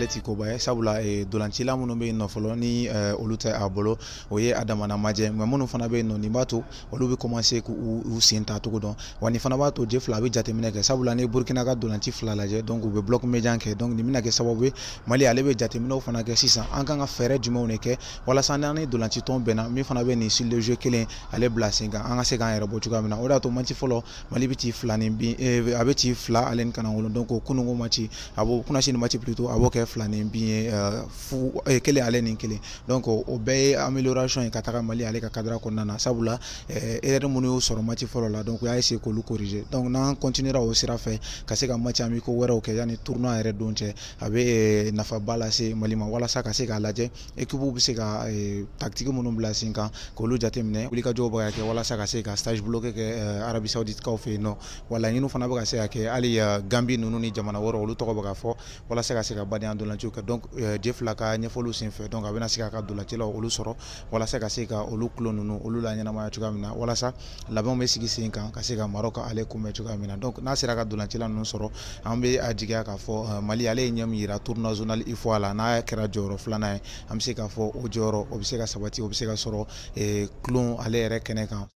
ale ti koba ye, sabula dolancila minnu bɛ yen nɔ fɔlɔ ni olu tɛ a bolo, o ye a damana majɛ. Mais minnu fana bɛ yen nɔ, nin b'a to olu bɛ commencer k'u sen ta cogo dɔn. Wa nin fana b'a to J fila a bɛ jateminɛ kɛ, sabula ni Burkina ka dolanci fila lajɛ, donc u bɛ bloc médian kɛ. Donc nin bɛna kɛ sababu ye Mali ale bɛ jateminɛw fana kɛ sisan, an kan ka fɛɛrɛ jumɛnw de kɛ walasa n'an ni dolanci tɔn bɛnna, min fana bɛ nin style de jeu kelen ale bila sen kan, an ka se k'an yɛrɛ bɔ cogoya min na. O de y'a to match fɔlɔ Mali bɛ ci fila ni bin, a bɛ ci fila ale ni kanangolo. Donc kununko match a b'o kunnasini match plutôt a b'o kɛ fila ni bin ye, fu kelen ale ni kelen. Donc o bɛɛ ye amélioration ye ka taga Mali ale ka cadre kɔnɔna na, sabula erreur minnu y'u sɔrɔ match fɔlɔ la, donc u y'a essayer k'olu corriger. Donc n'an continuera o sira fɛ ka se ka match amicaux wɛrɛw kɛ yanni tournoi yɛrɛ don cɛ, a bɛ nafaba lase Mali ma, walasa ka se k'a lajɛ équipe bɛ se ka tactique minnu bila sen kan, k'olu jateminɛ. Wulikajɔw bɛ ka kɛ walasa ka se ka stage bloqué kɛ Arabie Saoudite kaw fɛ yen nɔ. Wa laɲiniw fana bɛ ka se ka kɛ hali Gambie ninnu ni jamana wɛrɛw, olu tɔgɔ bɛ ka fɔ walasa ka se ka badenya dolanciw kɛ. Donc J fila ka ɲɛfɔliw senfɛ, donc a bɛna se k'a ka dolancilaw olu sɔrɔ walasa ka se ka olu kulo ninnu olu la ɲɛnamaya cogoya min na, walasa labɛnw bɛ sigi sen kan ka se ka Maroc ale kunbɛn cogoya min na. Donc n'a sera ka dolancila ninnu sɔrɔ, an bɛ a jigiya k'a fɔ Mali ale ye ɲɛ min yira tournoi zonal UFOA la, n'a kɛra jɔyɔrɔ filanan ye, an bɛ se k'a fɔ o jɔyɔrɔ o bɛ se ka sabati, o bɛ se ka sɔrɔ kulon ale yɛrɛ kɛnɛ kan.